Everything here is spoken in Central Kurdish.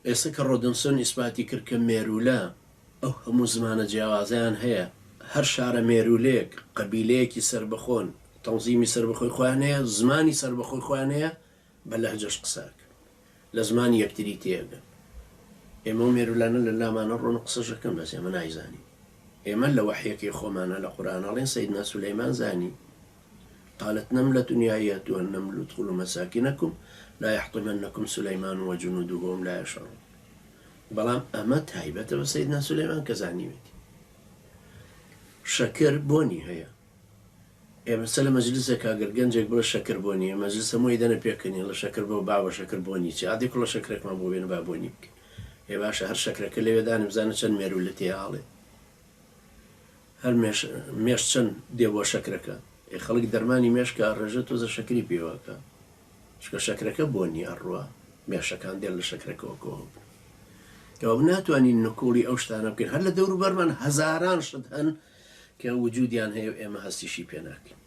ئێستا کە ڕۆدنسۆن ئیسپاتی کرد کە مێروولە ئەو هەموو زمانە جیاوازەیان هەیە، هەر شارە مێروولەیەک قەبیلەیەکی سەربەخۆن، تەنزیمی سەربەخۆی خۆیان هەیە، زمانی سەربەخۆی خۆیان هەیە، بە لەهجەش قسە ئەکەن. لە زمانی یەکتری تێئەگەن. ئێمە ئەو مێروولانە لە لامانە ڕۆن و قسەش ئەکەن بەس ئێمە نایزانین. ئێمە لە وەحیەکەی خۆمانا لە قورئانا ئەڵێن سەیدنا سولەیمان زانی قالت نملة يا أيتها النمل ادخلوا مساکنکم لا یحطمنکم سلیمان وجنوده وهم لا یشعرون بەڵام ئەمە تایبەتە بە سەیدنا سولەیمان کە زانیوێتی شەکر بۆنی هەیە. ئێ مەسەلە لە مەجلسێکا گەر گەنجێک بڵێ شەکر بۆنی هەیە مەجلس هەمووی دەنە پێکەنین ڵە شەکر بۆ بابە شەکر بۆنی چیە ئادەی کوڵە شەکرەکمان بۆ بێنە با بۆنی بکەین ئێ باشە هەر شەکرەکە لەوێ دانێ بزانە چەند مێروولە تێ ئاڵێ هەر مێش مێش چەند دێ بۆ شەکرەکە ئێ خەڵک دەرمانی مێشکە ڕێژە تۆزە شەکری پێوەکە چونکە شەکرەکە بۆنی ئەڕوا مێشەکان دێن لە شەکرەکەوە کۆ بن کەوابوو ناتوانین نکوڵی ئەو شتانە بکەین هەر لە دەوروبەرمان هەزاران شت هەن کە وجودیان هەیە و ئێمە هەستیشی پێ ناکەین.